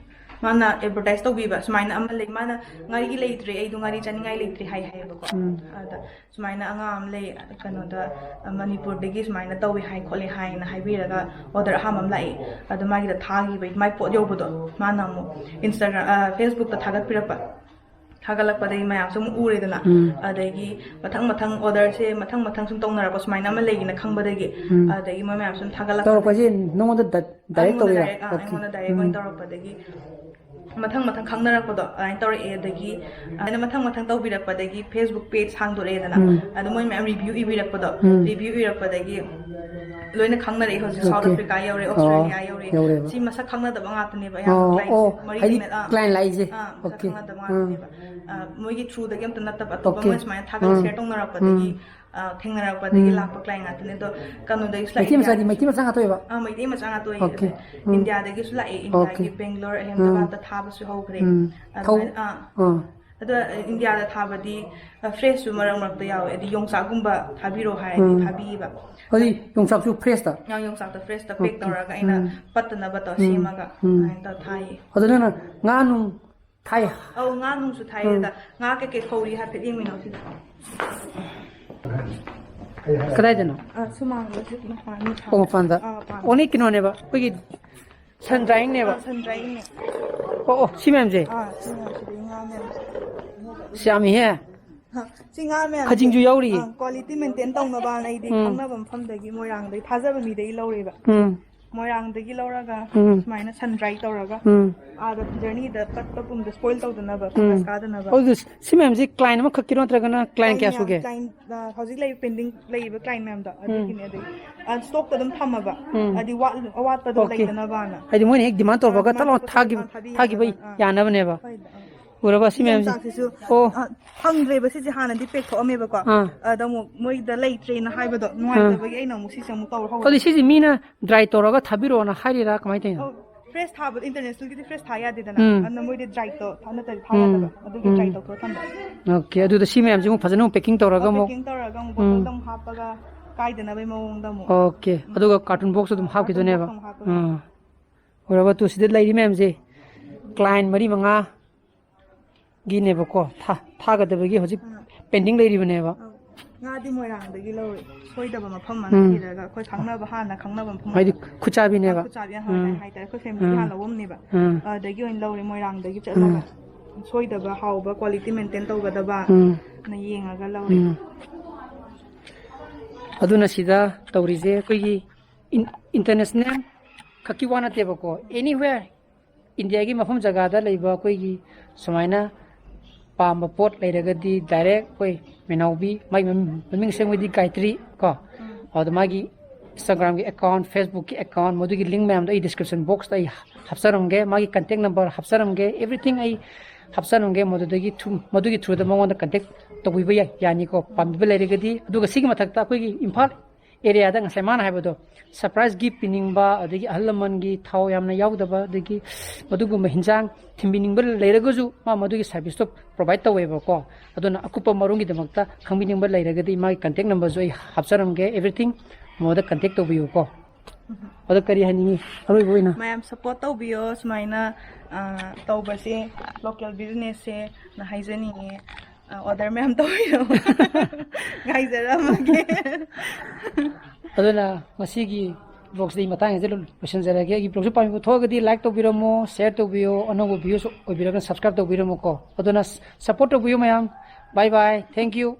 ꯃꯥꯅ advertise ꯇꯧꯕꯤꯕ, "ꯁꯨꯃꯥꯏꯅ ꯑꯃ ꯂꯩ", ꯃꯥꯅ "ꯉꯥꯔꯤ ꯂꯩꯇ꯭ꯔꯦ, ꯑꯩꯗꯣ ꯉꯥꯔꯤ ꯆꯥꯅꯤꯡꯉꯥꯏ ꯂꯩꯇ꯭ꯔꯦ" ꯍꯥꯏ ꯍꯥꯏꯌꯦꯕꯀꯣ꯫ ꯎꯝ꯫ ꯑꯗ "ꯁꯨꯃꯥꯏꯅ ꯑꯉꯥꯡ ꯑꯃ ꯂꯩ, ꯀꯩꯅꯣꯗ, ꯃꯅꯤꯄꯨꯔꯗꯒꯤ ꯁꯨꯃꯥꯏꯅ ꯇꯧꯋꯦ ꯍꯥꯏ ꯈꯣꯠꯂꯦ" ꯍꯥꯏꯅ ꯍꯥꯏꯕꯤꯔꯒ order ꯑꯍꯥꯟꯕ ꯑꯃ ꯂꯥꯛꯑꯦ꯫ ꯑꯗꯣ ꯃꯥꯒꯤꯗ ꯊꯥꯈꯤꯕꯒꯤ ꯃꯥꯏ ꯄꯣꯠ ꯌꯧꯕꯗꯣ ꯃꯥꯅ ꯑꯃꯨꯛ Instagram, ꯑ, Facebook-ꯇ ꯊꯥꯒꯠꯄꯤꯔꯛꯄ꯫ ꯊꯥꯒꯠꯂꯛꯄꯗꯒꯤ ꯃꯌꯥꯝꯁꯨ ꯑꯃꯨꯛ ꯎꯔꯦꯗꯅ꯫ ꯑꯗꯒꯤ ꯃꯊꯪ ꯃꯊꯪ orderꯁꯦ ꯃꯊꯪ ꯃꯊꯪ ꯁꯨꯝ ꯇꯧꯅꯔꯛꯄ ꯁꯨꯃꯥꯏꯅ ꯑꯃ ꯂꯩꯒꯦꯅ ꯈꯪꯕꯗꯒꯤ, ꯑꯗꯒꯤ ꯃꯣꯏ ꯃꯌꯥꯝ ꯁꯨꯝ ꯊꯥꯒꯠꯂꯛꯄꯗꯒꯤ ꯇꯧꯔꯛꯄꯁꯦ ꯅꯉꯣꯟꯗ direct ꯑꯩꯉꯣꯟꯗ ꯇꯧꯔꯛꯏꯔꯥ? direct ꯑꯥ, ꯑꯩꯉꯣꯟꯗ direct ꯑꯣꯏꯅ ꯇꯧꯔꯛꯄꯗꯒꯤ ꯃꯊꯪ ꯃꯊꯪ ꯈꯪꯅꯔꯛꯄꯗꯣ ꯑꯗꯨꯃꯥꯏꯅ ꯇꯧꯔꯛꯑꯦ꯫ ꯑꯗꯒꯤ ꯑꯗꯨꯃꯥꯏꯅ ꯃꯊꯪ ꯃꯊꯪ ꯇꯧꯕꯤꯔꯛꯄꯗꯒꯤ Facebook page ꯍꯥꯡꯗꯣꯔꯛꯑꯦꯗꯅ꯫ ꯑꯗꯣ ꯃꯣꯏ ꯃꯌꯥꯝ review ꯏꯕꯤꯔꯛꯄꯗꯣ, review ꯏꯔꯛꯄꯗꯒꯤ ꯂꯣꯏꯅ ꯈꯪꯅꯔꯛꯑꯦ꯫ ꯍꯧꯖꯤꯛ South Africa ꯌꯧꯔꯦ, Australia ꯌꯧꯔꯦ꯫ ꯁꯤ ꯃꯁꯛ ꯈꯪꯅꯗꯕ ꯉꯥꯛꯇꯅꯦꯕ ꯑꯌꯥꯝꯕ clientꯁꯦ꯫ ꯃꯔꯤ ꯂꯩꯅ-, ꯑꯥ, ꯃꯁꯛ ꯈꯪꯅꯗꯕ ꯉꯥꯛꯇꯅꯦꯕ꯫ ꯑ, ꯃꯣꯏꯒꯤ throughꯗꯒꯤ ꯑꯝꯇ ꯅꯠꯇꯕ, ꯑꯇꯣꯞꯄ ꯃꯣꯏ ꯁꯨꯃꯥꯏꯅ ꯊꯥꯒꯠꯂ share ꯇꯧꯅꯔꯛꯄꯗꯒꯤ, ꯑ, ꯊꯦꯡꯅꯔꯛꯄꯗꯒꯤ ꯂꯥꯛꯄ client ꯉꯥꯛꯇꯅꯦ꯫ ꯑꯗꯣ ꯀꯩꯅꯣꯗꯒꯤꯁꯨ ꯂꯥꯛꯑꯦ, ꯃꯩꯇꯩ ꯃꯆꯥꯗꯤ ꯏꯟꯗꯤꯌꯥꯗꯒꯤꯁꯨ꯫ ꯃꯩꯇꯩ ꯃꯆꯥ ꯉꯥꯛꯇ ꯑꯣꯏꯕ? ꯑꯥ, ꯃꯩꯇꯩ ꯃꯆꯥ ꯉꯥꯛꯇ ꯑꯣꯏꯌꯦ꯫ ꯑꯗꯩ ꯏꯟꯗꯤꯌꯥꯗꯒꯤꯁꯨ ꯂꯥꯛꯑꯦ, ꯏꯟꯗꯤꯌꯥꯒꯤ ꯕꯦꯡꯒ꯭ꯂꯣꯔ, ꯑꯍꯃꯦꯗꯕꯥꯗꯇ ꯊꯥꯕꯁꯨ ꯍꯧꯈ꯭ꯔꯦ꯫ ꯊꯧ-, ꯑꯗꯨꯃꯥꯏꯅ, ꯑꯥ꯫ ꯑꯥ꯫ ꯑꯗꯣ ꯏꯟꯗꯤꯌꯥꯗ ꯊꯥꯕꯗꯤ, ꯑ, freshꯁꯨ ꯃꯔꯛ ꯃꯔꯛꯇ ꯌꯥꯎꯋꯦ꯫ ꯑꯗꯩ ꯌꯣꯡꯆꯥꯛꯀꯨꯝꯕ ꯊꯥꯕꯤꯔꯛꯑꯣ ꯍꯥꯏꯔꯗꯤ ꯊꯥꯕꯤꯌꯦꯕ꯫ ꯍꯧꯖꯤꯛ ꯌꯣꯡꯆꯥꯛꯁꯨ freshꯇ? ꯑ, ꯌꯣꯡꯆꯥꯛꯇ freshꯇ pack ꯇꯧꯔꯒ ꯑꯩꯅ ꯄꯠꯇꯅꯕ ꯇꯧꯔ ꯁꯦꯝꯃꯒ ꯑꯗꯨꯃꯥꯏꯅ ꯇꯧꯔ ꯊꯥꯏꯌꯦ꯫ ꯑꯗꯣ ꯅꯪꯅ ꯉꯥ ꯅꯨꯡ ꯊꯥꯏ? ꯑꯧ, ꯉꯥ ꯅꯨꯡꯁꯨ ꯊꯥꯏꯌꯦ꯫ ꯑꯗ ꯉꯥ ꯀꯩꯀꯩ ꯐꯧꯔꯤ ꯍꯥꯏꯐꯦꯠ ꯌꯦꯡꯃꯤꯟꯅꯧ ꯁꯤꯗ꯫ ꯀꯗꯥꯏꯗꯅꯣ? ꯑ, ꯁꯨꯃꯥꯡꯗꯁꯨ ꯃꯄꯥꯟ, ꯃꯄꯥꯟ꯫ ꯑꯣ, ꯃꯄꯥꯟꯗ? ꯑ, ꯃꯄꯥꯟ꯫ Only ꯀꯩꯅꯣꯅꯦꯕ, ꯑꯩꯈꯣꯏꯒꯤ sun dryingꯅꯦꯕ? ꯑ, sun dryingꯅꯦ꯫ ꯑꯣ, ꯑꯣ, ꯁꯤ ꯃꯌꯥꯝꯁꯦ? ꯑ, ꯁꯤ ꯃꯌꯥꯝꯁꯤꯗꯤ ꯉꯥ ꯃꯌꯥꯝ꯫ ꯑꯁ, ꯌꯥꯝꯃꯤꯍꯦ꯫ ꯍ, ꯁꯤ ꯉꯥ ꯃꯌꯥꯝꯁꯦ, ꯈꯖꯤꯡꯁꯨ ꯌꯥꯎꯔꯤꯌꯦ? ꯑ, quality maintain ꯇꯧꯅꯕꯅ ꯑꯩꯗꯤ ꯈꯪꯅꯕ ꯃꯐꯝꯗꯒꯤ, ꯃꯣꯏꯔꯥꯡꯗꯒꯤ ꯊꯥꯖꯕ ꯃꯤꯗꯒꯤ ꯂꯧꯔꯦꯕ꯫ ꯎꯝ꯫ ꯃꯣꯏꯔꯥꯡꯗꯒꯤ ꯂꯧꯔꯒ ꯎꯝ꯫ ꯁꯨꯃꯥꯏꯅ sun dry ꯇꯧꯔꯒ ꯎꯝ꯫ ꯑꯥꯗ journeyꯗ ꯄꯠꯄ ꯄꯨꯝꯗ spoil ꯇꯧꯗꯅꯕ, fungus ꯀꯥꯗꯅꯕ꯫ ꯑꯗꯨ ꯁꯤ ꯃꯌꯥꯝꯁꯦ client ꯑꯃꯈꯛꯀꯤꯔꯣ ꯅꯠꯇ꯭ꯔꯒꯅ client ꯀꯌꯥ ꯃꯌꯥꯝ, ꯁꯨꯒꯦ? client, ꯑ, ꯍꯧꯖꯤꯛ ꯂꯩꯔꯤꯕ pending ꯂꯩꯔꯤꯕ client ꯃꯌꯥꯝꯗꯣ ꯑꯗꯨꯒꯤꯅꯦ꯫ ꯑꯗꯩ, ꯑ, stockꯇ ꯑꯗꯨꯝ ꯊꯝꯃꯕ꯫ ꯎꯝ꯫ ꯍꯥꯏꯗꯤ ꯋꯥꯠ-, ꯑꯋꯥꯠꯄꯗꯣ Okay. ꯂꯩꯇꯅꯕꯅ꯫ ꯍꯥꯏꯗꯤ ꯃꯣꯏꯅ ꯍꯦꯛ demand ꯇꯧꯔꯛꯄꯒ ꯑ, ꯇꯠ ꯂꯥꯎ ꯊꯥꯕꯤ ꯊꯥꯈꯤꯕ, ꯊꯥꯈꯤꯕ ꯌꯥꯅꯕ꯫ ꯑ꯫ ꯌꯥꯅꯕꯅꯦꯕ꯫ ꯍꯣꯏ, ꯑ꯫ ꯎꯔꯕ ꯁꯤ ꯁꯤ ꯃꯌꯥꯝꯁꯦ? ꯌꯣꯡꯆꯥꯛꯁꯤꯁꯨ, ꯑꯣ꯫ ꯑ, ꯐꯪꯗ꯭ꯔꯦꯕ, ꯁꯤꯁꯦ ꯍꯥꯟꯅꯗꯤ pack ꯊꯣꯛꯑꯝꯃꯦꯕꯀꯣ꯫ ꯑꯥ꯫ ꯑꯗ ꯑꯃꯨꯛ ꯃꯣꯏꯗ ꯂꯩꯇ꯭ꯔꯦꯅ ꯍꯥꯏꯕꯗꯣ ꯅꯨꯡꯉꯥꯏꯇꯕꯒꯤ ꯑꯩꯅ ꯑꯃꯨꯛ ꯁꯤꯁꯦ ꯑꯃꯨꯛ ꯇꯧꯔ ꯍꯧꯔꯦ꯫ ꯑꯗꯨꯗꯤ ꯁꯤꯁꯦ ꯃꯤꯅ dry ꯇꯧꯔꯒ ꯊꯥꯕꯤꯔꯛꯑꯣꯅ ꯍꯥꯏꯔꯤꯔꯥ ꯀꯃꯥꯏꯅ ꯇꯧꯔꯤꯅꯣ? ꯑꯧ, fresh ꯊꯥꯕ, internationalꯒꯤꯗꯤ fresh ꯊꯥ ꯌꯥꯗꯦꯗꯅ꯫ ꯎꯝ꯫ ꯑꯗꯨꯅ ꯃꯣꯏꯗꯤ dryꯗꯣ ꯊꯥ ꯅꯠꯇ꯭ꯔꯗꯤ ꯊꯥ ꯎꯝ꯫ ꯌꯥꯗꯕ꯫ ꯑꯗꯨꯒꯤ ꯎꯝ꯫ dry ꯇꯧꯊꯣꯛꯑ ꯊꯝꯕ꯫ Okay, ꯑꯗꯨꯗ ꯁꯤ ꯃꯌꯥꯝꯁꯦ ꯑꯃꯨꯛ ꯐꯖꯅ ꯑꯃꯨꯛ packing ꯇꯧꯔꯒ ꯑꯧ, ꯑꯃꯨꯛ packing ꯇꯧꯔꯒ ꯑꯃꯨꯛ ꯎꯝ꯫ bottleꯗ ꯑꯃꯨꯛ ꯍꯥꯞꯄꯒ ꯀꯥꯏꯗꯅꯕꯒꯤ ꯃꯑꯣꯡꯗ ꯑꯃꯨꯛ꯫ Okay, ꯑꯗꯨꯒ carton boxꯇ ꯑꯗꯨꯝ carton ꯍꯥꯞꯈꯤꯗꯣꯏꯅꯦꯕ? boxꯇ ꯑꯃꯨꯛ ꯍꯥꯞꯄꯒ꯫ ꯑꯥ꯫ ꯎꯔꯕ ꯇꯨ ꯁꯤꯗ ꯂꯩꯔꯤ ꯃꯌꯥꯝꯁꯦ client ꯃꯔꯤ ꯃꯉꯥ ꯒꯤꯅꯦꯕꯀꯣ, ꯊꯥ-, ꯊꯥꯒꯗꯕꯒꯤ ꯍꯧꯖꯤꯛ ꯑꯥ꯫ pending ꯂꯩꯔꯤꯕꯅꯦꯕ꯫ ꯑꯧ꯫ ꯉꯥꯗꯤ ꯃꯣꯏꯔꯥꯡꯗꯒꯤ ꯂꯧꯔꯦ꯫ ꯁꯣꯏꯗꯕ ꯃꯐꯝ ꯑꯃ ꯎꯝ꯫ ꯊꯤꯔꯒ ꯑꯩꯈꯣꯏ ꯈꯪꯅꯕ, ꯍꯥꯟꯅ ꯈꯪꯅꯕ ꯃꯐꯝ ꯍꯥꯏꯗꯤ ꯑꯃꯗ꯫ ꯈꯨꯠꯆꯥꯕꯤꯅꯦꯕ꯫ ꯑꯥ, ꯈꯨꯠꯆꯥꯕꯤ ꯍꯥꯟꯅ ꯎꯝ꯫ ꯍꯥꯏꯇꯥꯔꯦ꯫ ꯑꯩꯈꯣꯏ familyꯒꯤ ꯎꯝ꯫ ꯍꯥꯟꯅ ꯂꯧꯕꯅꯦꯕ꯫ ꯎꯝ꯫ ꯑꯗꯒꯤ ꯑꯣꯏꯅ ꯂꯧꯔꯦ ꯃꯣꯏꯔꯥꯡꯗꯒꯤ ꯆꯠꯂꯒ꯫ ꯎꯝ꯫ ꯁꯣꯏꯗꯕ, ꯍꯥꯎꯕ, quality maintain ꯇꯧꯒꯗꯕ ꯎꯝ ꯅ ꯌꯦꯡꯉꯒ ꯂꯧꯔꯦ꯫ ꯎꯝ ꯑꯗꯨꯅ ꯁꯤꯗ ꯇꯧꯔꯤꯁꯦ ꯑꯩꯈꯣꯏꯒꯤ international ꯈꯛꯀꯤ ꯋꯥ ꯅꯠꯇꯦꯕꯀꯣ, anywhere ꯏꯟꯗꯤꯌꯥꯒꯤ ꯃꯐꯝ ꯖꯒꯥꯗ ꯂꯩꯕ ꯑꯩꯈꯣꯏꯒꯤ ꯁꯨꯃꯥꯏꯅ ꯄꯥꯝꯕ ꯄꯣꯠ ꯂꯩꯔꯒꯗꯤ direct ꯑꯩꯈꯣꯏ ꯃꯦꯅꯥꯎꯕꯤ, ꯃꯥꯏ ꯃꯃꯤꯡ ꯃꯃꯤꯡ ꯑꯁꯦꯡꯕꯗꯤ ꯒꯥꯌꯇ꯭ꯔꯤ ꯀꯣ꯫ ꯑꯗꯣ ꯃꯥꯒꯤ Instagram ꯒꯤ account, Facebook ꯀꯤ account, ꯃꯗꯨꯒꯤ link ꯃꯌꯥꯝꯗꯣ ꯑꯩ description box ꯇ ꯑꯩ ꯍꯥꯞꯆꯔꯝꯒꯦ, ꯃꯥꯒꯤ contact number ꯍꯥꯞꯆꯔꯝꯒꯦ, everything ꯑꯩ ꯍꯥꯞꯆꯔꯝꯒꯦ꯫ ꯃꯗꯨꯗꯒꯤ through ꯃꯗꯨꯒꯤ through ꯗ ꯃꯉꯣꯟꯗ contact ꯇꯧꯕꯤꯕ ꯌꯥꯏ, ꯌꯥꯅꯤꯀꯣ, ꯄꯥꯝꯕꯤꯕ ꯂꯩꯔꯒꯗꯤ꯫ ꯑꯗꯨꯒ ꯁꯤꯒꯤ ꯃꯊꯛꯇ ꯑꯩꯈꯣꯏꯒꯤ ꯏꯝꯐꯥꯜ area ꯗ ꯉꯁꯥꯏ ꯃꯥꯅ ꯍꯥꯏꯕꯗꯣ, surprise gift ꯄꯤꯅꯤꯡꯕ, ꯑꯗꯒꯤ ꯑꯍꯜ ꯂꯃꯟꯒꯤ ꯊꯥꯎ ꯌꯥꯝꯅ ꯌꯥꯎꯗꯕ, ꯑꯗꯒꯤ ꯃꯗꯨꯒꯨꯝꯕ ꯍꯤꯟꯖꯥꯡ ꯊꯤꯟꯕꯤꯅꯤꯡꯕ ꯂꯩꯔꯒꯁꯨ ꯃꯥ ꯃꯗꯨꯒꯤ service ꯇꯣ provide ꯇꯧꯋꯦꯕꯀꯣ꯫ ꯑꯗꯨꯅ ꯑꯀꯨꯞꯄ ꯃꯔꯣꯜꯒꯤꯗꯃꯛꯇ ꯈꯪꯕꯤꯅꯤꯡꯕ ꯂꯩꯔꯒꯗꯤ ꯃꯥꯒꯤ contact number ꯁꯨ ꯑꯩ ꯍꯥꯞꯆꯔꯝꯒꯦ, everything ꯃꯉꯣꯟꯗ contact ꯇꯧꯕꯤꯌꯨꯀꯣ꯫ ꯑꯗꯣ ꯀꯔꯤ ꯍꯥꯏꯅꯤꯡꯉꯤ ꯑꯔꯣꯏꯕ ꯑꯣꯏꯅ? ꯃꯌꯥꯝ support ꯇꯧꯕꯤꯌꯣ, ꯁꯨꯃꯥꯏꯅ ꯑ, ꯇꯧꯕꯁꯦ, local business ꯁꯦ ꯅ ꯍꯥꯏꯖꯅꯤꯡꯉꯦ꯫ ꯑ, order ꯃꯌꯥꯝ ꯇꯧꯕꯤꯔꯣ꯫ ꯉꯥꯏꯖꯔꯝꯃꯒꯦ꯫ ꯑꯗꯨꯅ ꯉꯁꯤꯒꯤ vlog ꯁꯤꯗꯤ ꯃꯇꯥꯡ ꯑꯁꯤꯗ ꯂꯣꯏꯁꯤꯟꯖꯔꯒꯦ꯫ ꯑꯩꯒꯤ vlog ꯁꯤ ꯄꯥꯝꯕꯤꯕ ꯊꯣꯛꯑꯒꯗꯤ like ꯇꯧꯕꯤꯔꯝꯃꯣ, share ꯇꯧꯕꯤꯌꯣ, ꯑꯅꯧꯕ view ꯁꯨ ꯑꯣꯏꯕꯤꯔꯒꯅ subscribe ꯇꯧꯕꯤꯔꯝꯃꯣꯀꯣ꯫ ꯑꯗꯨꯅ support ꯇꯧꯕꯤꯌꯨ ꯃꯌꯥꯝ꯫ Bye bye, thank you꯫